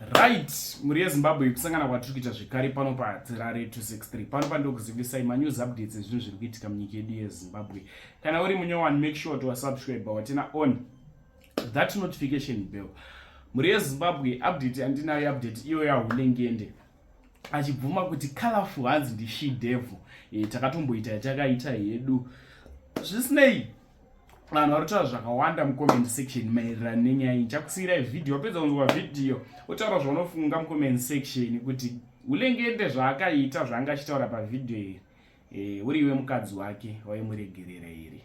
Right, mhuri yeZimbabwe, kusangana kwatiri kuita zvekare pano paHatirare 263. Pano pandokuzivisai manews updates ezvinhu zviri kuitika munyika yedu yeZimbabwe. Kana uri munyowani, make sure to subscribe waturn on that notification bell. Mhuri yeZimbabwe, update yandinayo, update iyo yaHulengende achibvuma kuti Colorful hanzi ndi she devil. Takatomboita yatakaita hedu, zvisinei vanhu vari kutaura zvakawanda mucomment section maererano nenyaya iyi. Chakusiyirai vhidhiyo, wapedza kunzwa vhidhiyo, otaura zvaunofunga mucomment section kuti Hulengende zvaakaita, zvaanga achitaura pavhidhiyo iri, uri iwe mukadzi wake, waimuregerera here?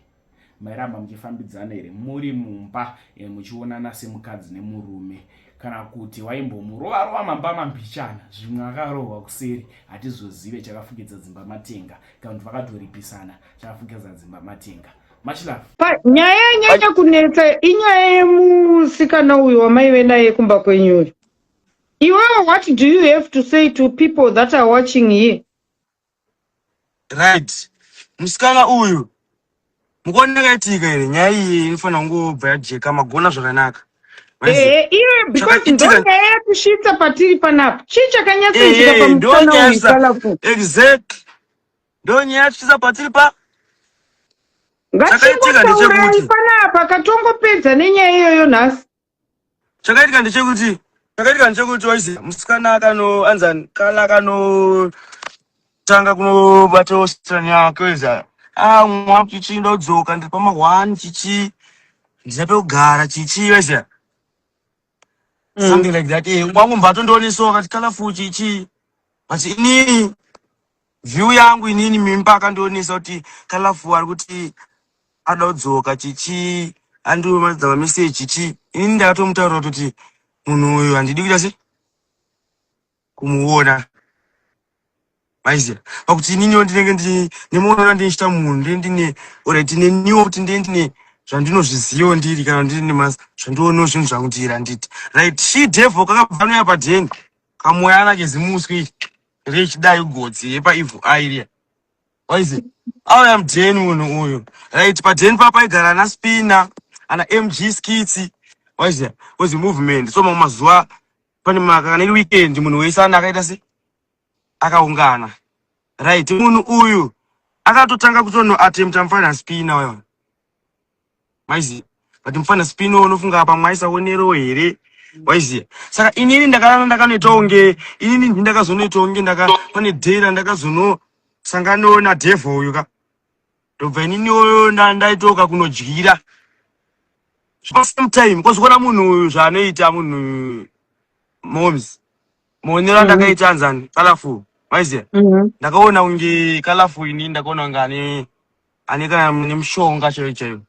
Mairamba muchifambidzana here muri mumba, muchionana semukadzi nemurume, kana kuti waimbomurova rova mambama mbichana? Zvimwe akarohwa kuseri, hatizozive. Chakafukidza dzimba matenga, kana kuti vakatoripisana, chakafukidza dzimba matenga. Much love. Nyaya yanyanya kunetsa inyaya yemusikana uyu wamaive naye kumba kwenyuyu. Iwewe, what do you have to say to people that are watching here? Right, musikana uyu, mukuona yakaitika here? Nyaya iyi inofanira kungobva yajeka, magona zvakanaka. Maiziva? Ehe, iye, because ndo nyaya yakusvitsa patiri panapa. Chii chakanyatsoitika Ehe, ndo pamusikana nyaya uyu, yasvitsa. Colorful? Exactly, ndo nyaya yatisvitsa patiri pa chakaitika. Ngachingotaurai Ndechekuti panapa, katongopedza nenyaya iyoyo nhasi. Chakaitika ndechekuti waiziva, musikana akano anzani kala akanotanga kunobata ositani yake, waiziva, ah, mwa chichi, ndodzoka ndiri pama1 chichi, ndina pekugara chichi, waiziva, something like that. Wangu mba atondionesawo akati Colorful chichi, but inini view yangu inini, mimba akandionesa kuti Colorful ari kuti ada kudzoka chichi, andiomadza mameseji chichi. Inini ndakatomutaurira kutoti munhu uyu handidi kuita se kumuona, maiziva, pakuti ininiwo ndinenge nemuonero ndinichita munhu, ndine ndine alright neniwo kuti ndine ndine zvandinozvizivawo ndiri kana ndiri nemas zvandionawo zvinhu zvangu ndiri handiti. Right, she devil kakabva anouya padheni, kamoyana kezimuswi rechidai gotsi yepaevil eye, waizi auya mudheni munhu uyu. Right, padheni pa paigara ana Spina, ana MG Skits, waiziya, wezi movement. So mamwe mazuva pane maka kana iri weekend, munhu wese ana akaita se akaungana. Right, munhu uyu akatotanga kutonoatempta mufana Spina uyo, maiziya, but mufana Spina unofunga pamwe aisaonerewo here, waiziya. Saka inini ndakarana ndakanoitawo nge inini ndi ndakazonoitawo nge ndaka pane day randakazonosanganawo nadevil uyu ka, ndobva ininiwo ndaitoka kunodyira pa same time kozikuona munhu uyu zvaanoita. Munhu uyu, moms, maonero andakaita anzani Colorful, maiziya, ndakaona kunge Colorful, inini ndakaona kunge ane kana nemushonga chaiyo chaiyo,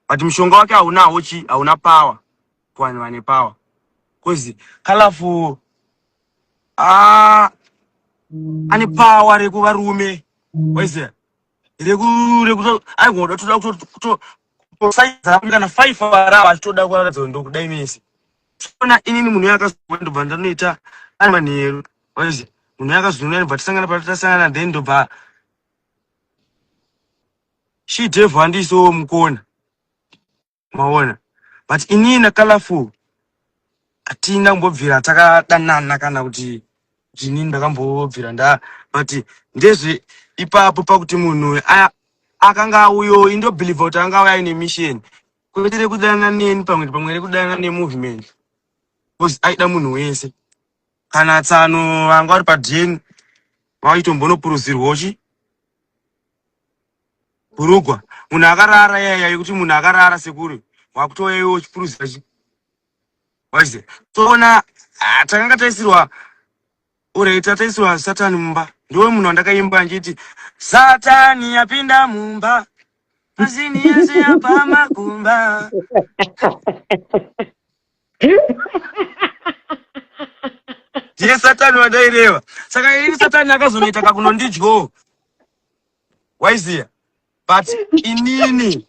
but mushonga wake haunawo chi hauna power kuvanhu vane power, because Colorful, ah, ane power rekuvarume, waiziya, reku aigoda toda kutosaiza kana 5 arava achitoda kuratidza ndokudai mese. Ona, inini munhu yakazouya, ndobva ndanoita ari manheru, waiziya, munhu yakazouya, ndobva tisangana patasangana, then ndobva she devil handiisowo mukona, maona. But inini naColorful hatina kumbobvira takadanana kana kuti inini ndakambobvira nda, but ndezve ipapo pakuti munhu uyu akanga auyo, indobhilivha kuti anga auya aine mission, kwete rekudanana neni, pamwe pamwe rekudanana nemovement, because aida munhu wese. Kana tsano vanga vari padheni vaitombonopuruzirwawo chi bhurugwa, munhu akarara yaya yekuti munhu akarara, sekuru, wakutouya iwe uchipuruzira chi, waiziya. Toona, ah, takanga taisirwa ureta, taisirwa Satani mumba. Ndiwe munhu wandakaimba ndichiti Satani yapinda mumba, masini yese yapamakumba. Ndiye Satani wandaireva. Saka ini Satani akazonoita kakunondidyawo, waiziya, but inini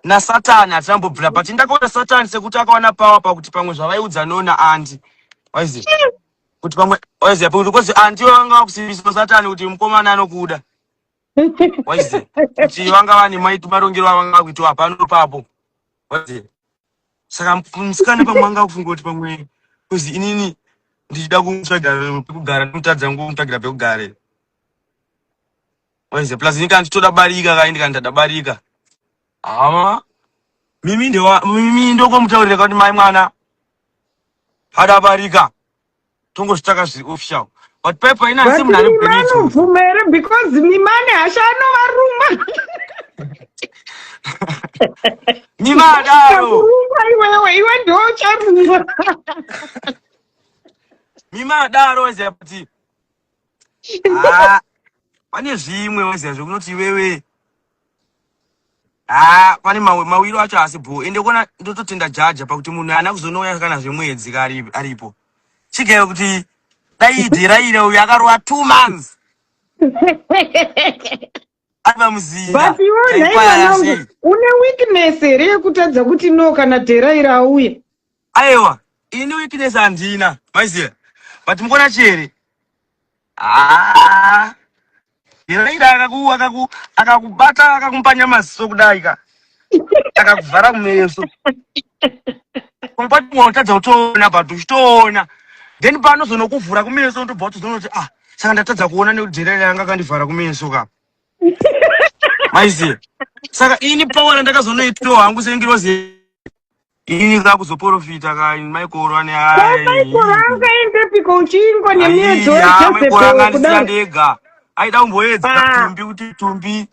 naSatani hatinambobvira, but ndakaona Satani sekuti akawana power pakuti pamwe zvavaiudza nona andi, waiziya, kuti pamwe, waiziya, pakuti because andi vanga vakusimbisa Satani kuti mukomana anokuda, waiziya, kuti vanga vane marongero avanga vakuitwa pano papo, waiziya. Saka musikana pamwe anga kufunga kuti pamwe kuzi inini ndichida kumutsvagira pekugara ndimutadza ngomutsvagira pekugara. Waize plus ini kana ndichitoda barika ka ini kana ndada barika. Hama mimi ndewa mimi ndokomutaurira kuti mai mwana pada barika. Tongozvitaka zviri official. But pepa ina But asi munhu ane Mima brain idzodzo. anobvuma here because Mima ane hasha anovaruma. Mima adaro. Kurumwa iwewe, iwe ndiwe ucharumwa. Mima adaro waiziva kuti ah pane zvimwe waiziva zvekunoti iwewe haa pane mawiro acho haasi bhoo ende kona ndototenda jaja pakuti munhu haana kuzonouya kana zvemwedzi ka aripo chigero kuti dai dheraire uyu akarova two months ari pamuzinda But iwe nhai taipaya mwanangu, sei une weakness here yekutadza kuti no kana dheraire auye? Aiwa ini weakness handina maiziva but mukona chere haa Deraira akaku akaku akakubata akakumupanya maziso kudai ka akakuvhara kumeso pamwe unotadza kutoona but uchitoona then paanozonokuvhura kumeso unotobva watozoona kuti ah saka ndatadza kuona nekuti Deraira anga akandivhara kumeso ka maiziva saka ini power randakazonoitawo hangu sengirozi ini kakuzoporofita ka maikoro ane Maikoro angaendepiko uchingwa nemiedzo aiya maikoro yaJezebel angandisiya kudaro? ndega aida kumboedza Ah. tumbi kuti tumbi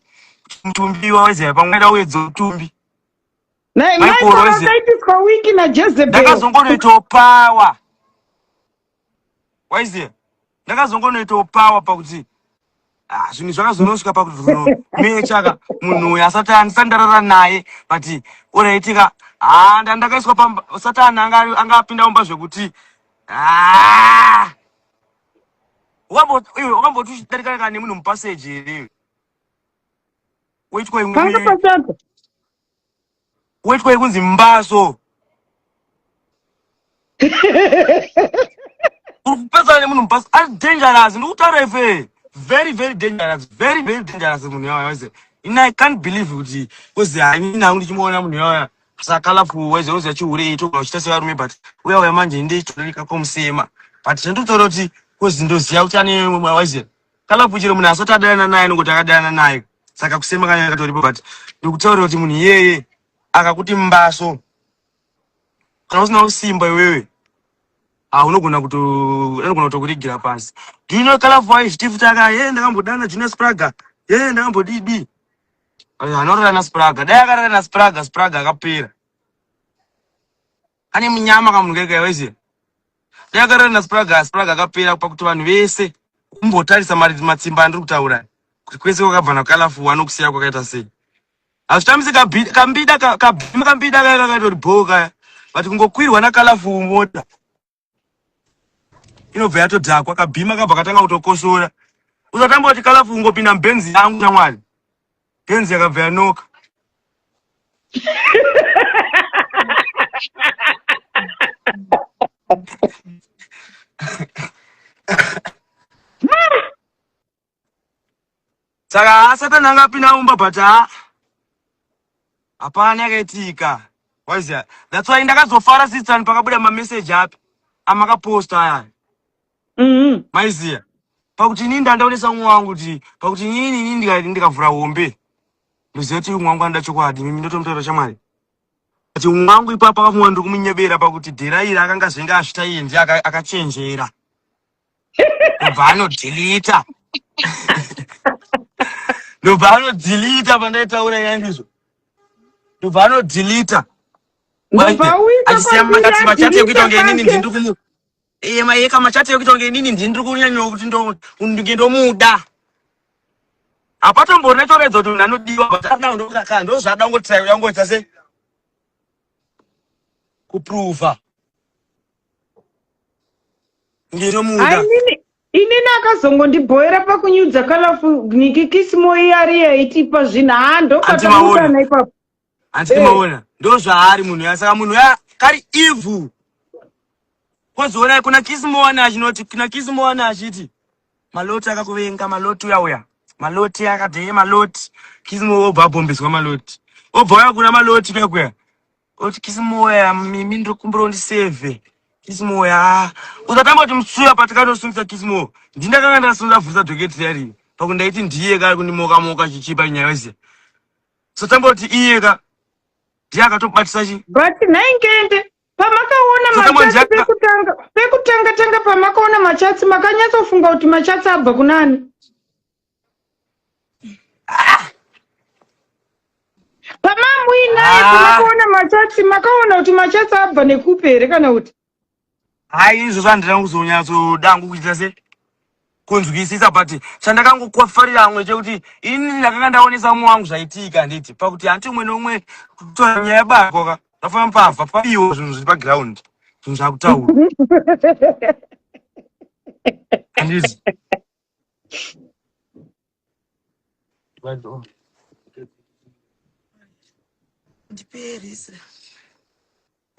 tumbi waweziva pamwe aida kuedza tumbi Nai maikoro Maikoro weziva akaitiswa wiki naJezebel. ndakazongonoitawo power waiziva ndakazongonoitawo power pakuti ah, zvinhu zvakazonosvika pakuti mechaka munhu uyu asati andisati ndarara naye but oraitika haa ndandakaiswa pamba satani anga anga apinda mumba zvekuti ah, iwe wakamboti uchidarika kana nemunhu mupaseji here woitwa Panga pachata. woitwa yekunzi mbaso uri kupesana nemunhu mubhasi ari dangerous ndikutaura ife very very dangerous very very dangerous munhu yawaya wese ini i can't believe kuti kozi haini hangu ndichimuona munhu yawaya sakalaful weze uziva chihure ito uchiita sevarume but uya uya manje ndichitorereka komusema but chandinotaura kuti kozi ndoziva kuti ane waiziva kalaful chero munhu asati adanana naye anongoti akadanana naye saka kusema kana katoripo but ndikutaurira kuti munhu iyeye akakuti mbaso kana usina kusimba iwewe ah unogona kuto anogona kutokurigira pasi do you know colorful aizviti futi aka ye ndakambodana junior spraga ye ndakambodidi anorara naspraga dai akarara naspraga spraga akapera ane munyama kamunhu kega waiziva dai akarara naspraga spraga akapera pakuti vanhu vese kumbotarisa matsimba andiri kutaura kuti kwese kwakabva nacolorful anokusiya kwakaita sei hazvitambisi kambida kabhima kambida kaya kakatori bhoo kaya but kungokwirwa nacolorful mota inobva yatodhakwa kabhima kabva katanga kutokosora usatamba kuti colorful kungopinda mubenzi yangu shamwari benzi yakabva yanoka saka haa satani anga apinda mumba but haa hapana yakaitika waiziva that's why ndakazofara sister pakabuda mameseji api amakaposta aya Maiziva pakuti inini ndandaonesa umwe wangu kuti pakuti inini inini ndikavhura hombe ndoziva kuti umwe wangu anoda chokwadi mimi ndotomutaura shamwari kuti umwe wangu ipapo akafunga ndiri kumunyebera pakuti dhera iri akanga zvenge asvita iye ndiye akachenjera ndobva anodhilita ndobva anodhilita pandaitaura iya ndizvo ndobva anodhilita Ndobva auisa achisiya kwandiri machati machati ekuita adhilita kunge inini pake. ndiri kumu iye mayeka machati ekuita kunge inini ndini ndiri kunyanya kuti ndinge ndomuda hapatombori netoredza kuti munhu anodiwa but arikuda ndokaka ndozvaada kungotry kuda kungoita sei kuprova ndinomuda Inini inini akazongondibhoera pakunyudza colorful niki kisimo iyari yaitipa zvinhu haa ndopatamutsana ipapo handiti maona ndozvaari munhu ya saka munhu ya kari evil kozoona kuna kisimowana achinoti kuna kisimowana achiti maloti akakuvenga maloti uya uya maloti akadheye maloti kisimo obva abhombeswa maloti obva uya kuna maloti kuya kuya. Oti kisimoya mimi ndiri kukumbira undisevhe kisimoya. Usatamba kuti musuya patikatosungisa kisimo. Ndindakanga ndasungisa bvusa dhoketi riya riya. Pakuti ndaiti ndiye ka kundimoka moka chichipa nyaya yese. Usatamba kuti iye ka ndiye akatobatisa chi. But nhai Ngende, pamakaona machatsi pekutanga pekutanga tanga pamakaona machatsi makanyatsofunga kuti machatsi abva kunani? Ah! Pamamuinaye ah. pamakaona machatsi makaona kuti machatsi abva nekupi here kana kuti? Hai izvo zvandina kuzonyatsoda hangu kuita se kunzwisisa but chandakangofarira hamwe chekuti ini ndakanga ndaonesa umwe wangu zvaitika handiti pakuti hanti umwe neumwe kutora nyaya yabako ka zvafamba pavha pabiwa zvinhu zviri paground zvinhu zvakutaura handiti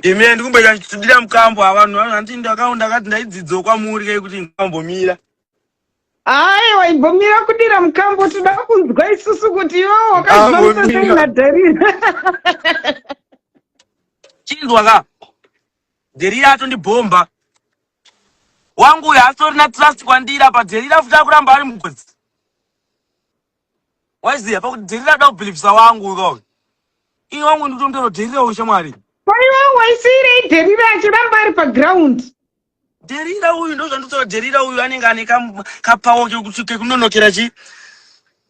Imi ndikumboita chitudira mukambo avanhu hanti ndakaunda ndakati ndaidzidzawo kwamuri kai kuti ndikambomira. Aiwa imbomira kudira mukambo toda kunzwa isusu kuti iwewe wakazvifambisa sei naDharira. Chinzwa ka. Dherira atondibhomba. Wangu uyu haasitorina trust kwandiri apa Dherira futi akuramba ari mugozi. Waiziva pakuti Dherira ada kubhilivhisa wangu uyu kauyu. Iye wangu ndikutomutoro Dherira uyu shamwari. Ko iwewe waisiirei Dherira achiramba ari paground? Dherira uyu ndozvandinotaura Dherira uyu anenge ane kapawo kekunonokera chi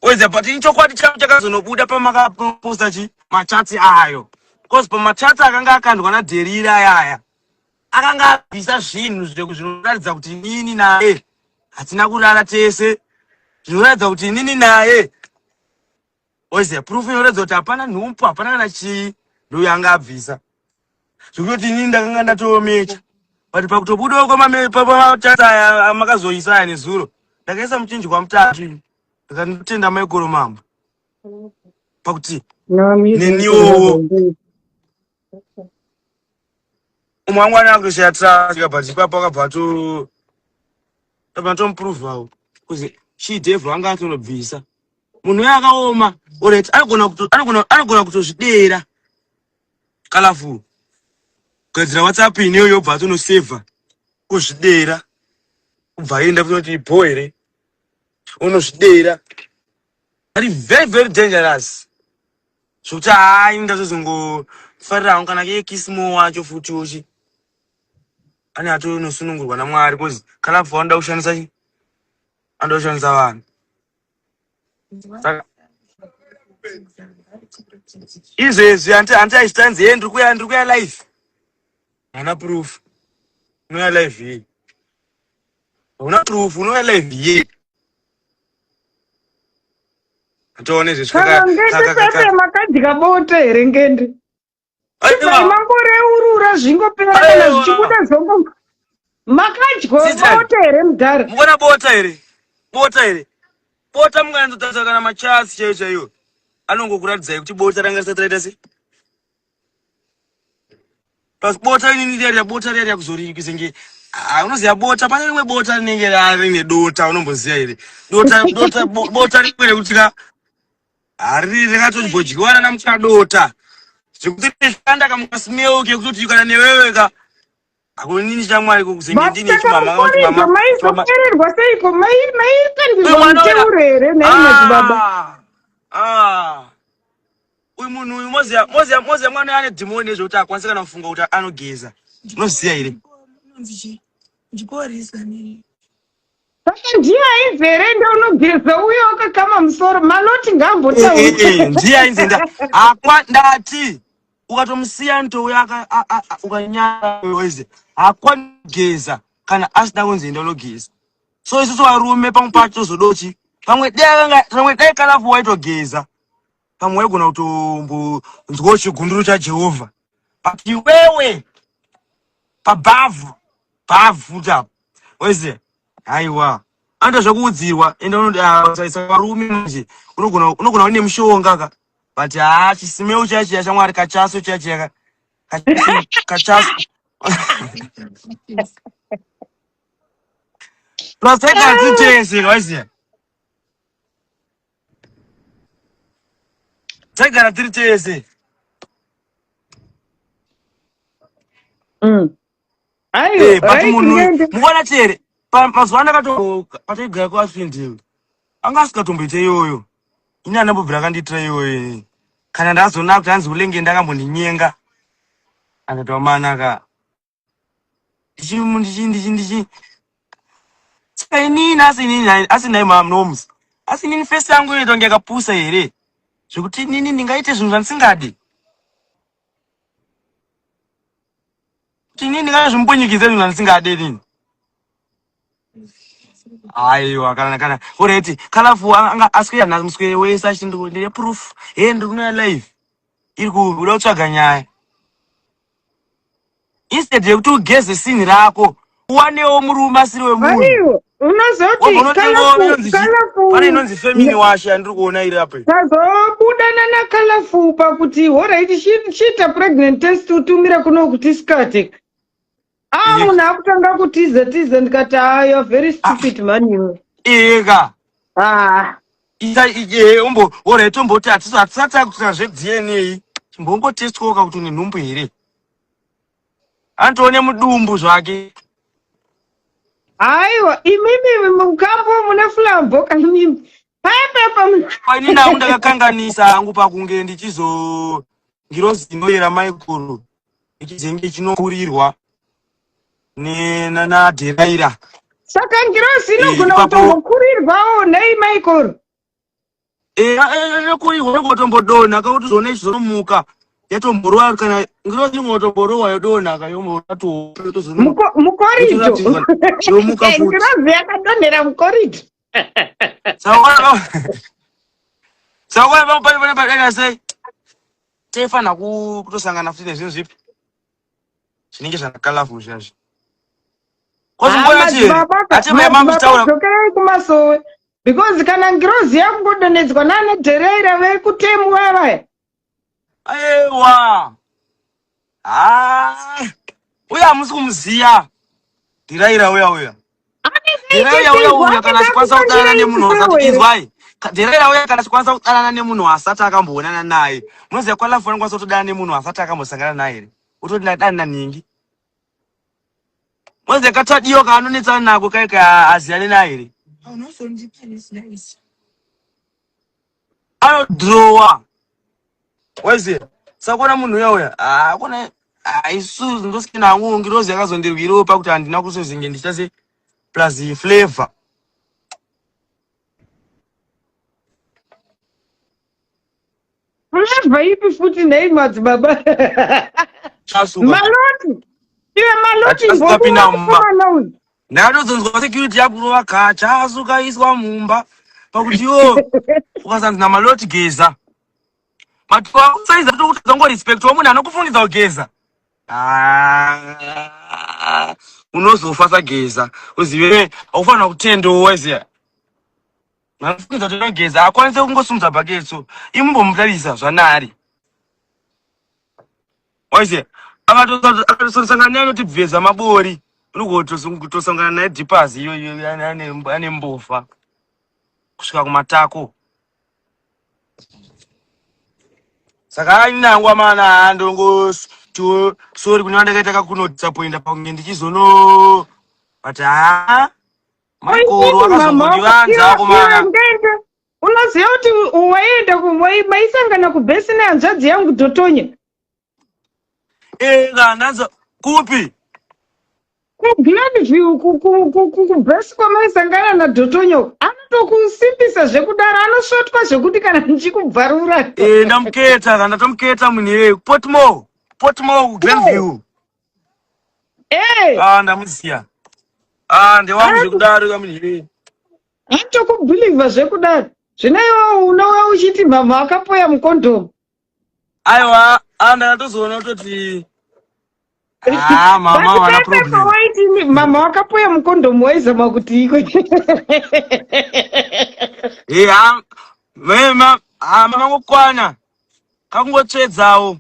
waiziva but ini chokwadi changu chakazonobuda pamakaposta chi machatsi ayo bcause pamachatsi akanga akandwa naDherira ayaya akanga abvisa zvinhu zvinoratidza kuti inini naye hatina kurara tese zvinoratidza kuti inini naye oziva proof inoratidza kuti hapana nhumbu hapana kana chii ndoyo anga abvisa zvekutoti inini ndakanga ndatomecha but pakutobudawo kwamapamachata aya amakazoisa aya nezuro ndakaisa muchinjikwa mutatu ndikandotenda maikoro mambo pakuti neniwowo umwe wangu ane akutoshaya trust but ipapo akabva ato abva atomuprovawo kuzi she devil anga atonobvisa munhu uyo akaoma orit anogona anogona anogona kutozvideera colorful kugadzira whatsapp ineyo yobva atonoseva kuzvideera kubva aenda kutoti bho here unozvideera ari very very dangerous zvekuti hayi ndazozongofarira hangu kana iye kismo wacho futi uchi ane atonosunungurwa namwari bcause kana abva vanoda kushandisa chi anoda kushandisa vanhu saka izvezvi hanti hanti achitanzi ye ndiri kuya ndiri kuya live hana proof unouya live yei hauna proof unouya live yei Toone izvezvi kaka kaka kaka makadya bota here ngende? Aiwa mangoreurura zvingopera kana zvichibuda zvongo. Makadya bota here mudhara? Mukona bota here? Bota here? Bota mukanatsotarisa kana machasi chaiyo chaiyo anongokuratidzai kuti bota ranga risati raita sei? Plus bota inini riya riya bota riya riya kuzorikuzenge ah, unoziva bota pane rimwe bota rinenge rine dota unomboziva here dota dota bota rimwe rekuti ka hariri rakatombodyiwa nana mukadota zvekuti rishanda kamukasimeu kekutoti kana newewe ka akunini shamwari kuzenge ndine chimama mama maizopererwa seiko maikandirwa muteuro here nhai madzibaba ah, ah. Uyu munhu uyu moziya moziya moziya mwana ane dhimoni nezvekuti akwanise kana kufunga kuti anogeza. Unoziya here? Saka ndiye ainzi here enda unogeza uye wakakama musoro maloti ngaambotaura. Eh, eh, eh, ndiye ainzi enda akwa ndati ukatomusiya ndouya ukanyara weze hakwani kugeza kana asina kunzi enda unogeza. So isusu varume pamwe pacho tozodochi pamwe dai akanga pamwe dai kalafu waitogeza pamwe waigona kutombonzwawo chigunduru chajehovha but iwewe pabhavhu bhavhu futi apo waiziva haiwa anoita zvekuudzirwa ende unosaisa varume manje unogona unogona une mushonga ka but haa chisimeu chiya chiya shamwari kachaso chiya chiya kachaso plus taigara tiri tese waiziva taigara tiri tese. Aiwa, Eh, but right, munhu ngende. mukuona chere mazuva ano akato pataigara kuasvindil anga asikatomboita iyoyo ini andambobvira akandiitira iyoyo ini kana ndazoona kuti hanzi ulenge ndakambondinyenga akati wamanaka ndichi ndichi ndichi ndichi saka inini asi inini asi nhai mamunomusi asi inini fesi yangu inoita kunge yakapusa here zvekuti inini ndingaite zvinhu zvandisingadi kuti inini ndingazvimupunyikidze zvinhu zvandisingade inini aiwa kana kana alright kalafu anga aswera nhasi muswere wese achiti ndine proof he ndiri kunoya live iri kuda kutsvaga nyaya instead yekuti ugeze sinhi rako uwanewo murume asiri wemunhu Aiwa, unozoti wabva unotengawo kalafu inonzi chi kalafu pane inonzi femini washa yandiri kuona iri apa iyi. tazobudana nakalafu pakuti horaiti chiita pregnant test utumire kuno kuti sikate ah Eka. munhu akutanga kutiza tiza ndikati ah you are very Ah, stupid man iwe eka ah ita eh, umbo alright tomboti hatisati takuita zvedna chimbongotestwoka kuti une nhumbu here antoone mudumbu zvake Aiwa, imimi mukambo mune flambo kaimimi. Paya paya Ini nangu ndakakanganisa hangu pakunge ndichizo ngirozi inoyera maikuru ichizenge ichinokurirwa naDheraira. Saka ngirozi inogona Ipapo kutombokurirwawo nhai Michael. Inokurirwa ingotombodonha kakuti ichizonomuka yatomborova kana ngirozi ingotomborowa yodonha kayotozonomuka Mukorido. yomuka futi. Ngirozi yakadonhera mukorido. Saka pane pane sei taifanira kutosangana futi nezvinhu zvipi zvinenge zvakakalafu zviyazvi Madzibaba dzokerai kumasowe because kana ngirozi yakungodonhedzwa nana dhereira vekutemu vaya vaya. Aiwa, ha, uya hamusi kumuziya dhiraira uya uya dhiraira uya uya kana achikwanisa kudanana nemunhu asati inzwai dhiraira uya kana achikwanisa kudanana nemunhu asati akamboonana naye munoziva kwalafu anokwanisa kutodanana nemunhu asati akambosangana naye here utoti ndadanana nhingi munoziva katadiwa kaanonetsana nako kai kaaziyane naye here anodhirowa waiziva saka munhu uya uya akona isu ndosina hangu ngirozi yakazondirwirawo pakuti handina kuzozinge ndichita se plus flavor Flavor ipi futi nhai madzibaba? Chasuka. Maloti. Iwe maloti Achasuka pinda mumba. mbomukomana uyu. Ndakatozonzwa security yakurova kacha asuka iswa mumba pakuti iwo ukasanzi namaloti geza but wakusaiza tokuti dzongorespectwa munhu anokufungidza kugeza Ah, unozofa sageza uzive haufanira kutendawo waiziya anofungidza kuti unogeza akwanise kungosumudza bhaketso imumbomutarisa zvanari waiziya akatosangana naye anoti bveza mabori unogotosangana naye dhipazi iyoyo ane mbofa kusvika kumatako saka ainangwa mana andongotiwo sori kune vandakaita kakunodisappointa pakunge ndichizono but haa maikoro akazongondivanza akomana Ngende. Unoziva kuti waienda maisangana kubhesi nehanzvadzi yangu Dhotonya. Eka ndanza kupi? KuGlenview kubhesi kwamaisangana naDhotonya anotokusimbisa zvekudaro anosvotwa zvekuti kana ndichikubvarura. Eh, ndamuketa kana ndatomuketa munhu iyeye Portmore Portmore kuGlenview. Eh. Ah, ndamuziya. Ah, ndewangu zvekudaro kamunhu iyeye. Anotokubhilivha zvekudaro. Zvino iwewe unouya uchiti mhamha akapoya mukondomu. Aiwa, ah, ndakatozoona kutoti ah, mama But wana pepe problem. pawaiti mama wakapoya mukondomu waizama kuti iko. Eh, ah, mema, ah, mama ngokwana. Kakungotsvedzawo.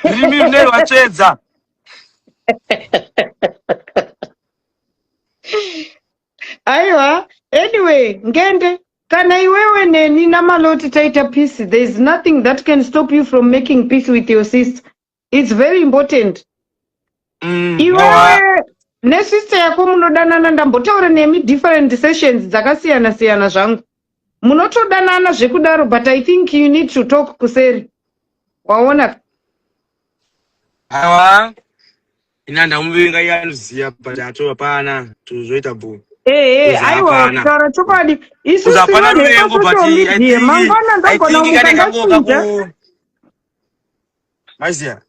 Rurimi rune rwatsvedza. Aiwa, anyway, ngende kana iwewe neni namaloti taita peace, there is nothing that can stop you from making peace with your sister. It's very important. Iwewe nesister yako munodanana, ndambotaura nemi different sessions dzakasiyana siyana zvangu. Munotodanana zvekudaro, but I think you need to talk kuseri. Waona? Aiwa, ina ndamuvenga, iye anoziva, but ato hapana tozoita bo. Ehe. Kuzi Aiwa, hapana. kutaura chokwadi, isusu Kuzi hapana vanhu ruvengo, but vepasocial I media, think mangwana I ndogona think kumuka kane kangoka ndachinja. ku maiziya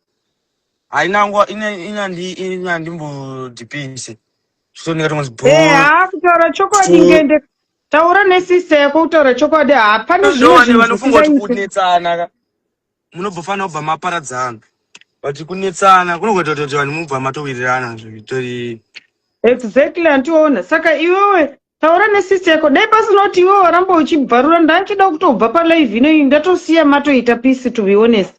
haina nguva ina ndimbodhipise so ndingatongonzi bo. Eha, kutaura chokwadi, ngende taura nesister yako. Kutaura chokwadi, hapana zvimwe Ndovane zvinhu vanofunga kuti zvisingaiti. kunetsana ka munobva fanira kubva maparadzana, but kunetsana kunokuita kuti vanhu mubva matowirirana zvitori. Exactly, andiona. Saka iwewe taura nesister yako. Dai pasina kuti iwewe waramba uchibvarura, ndanchida kutobva palive inoyi, ndatosiya matoita peace, to be honest.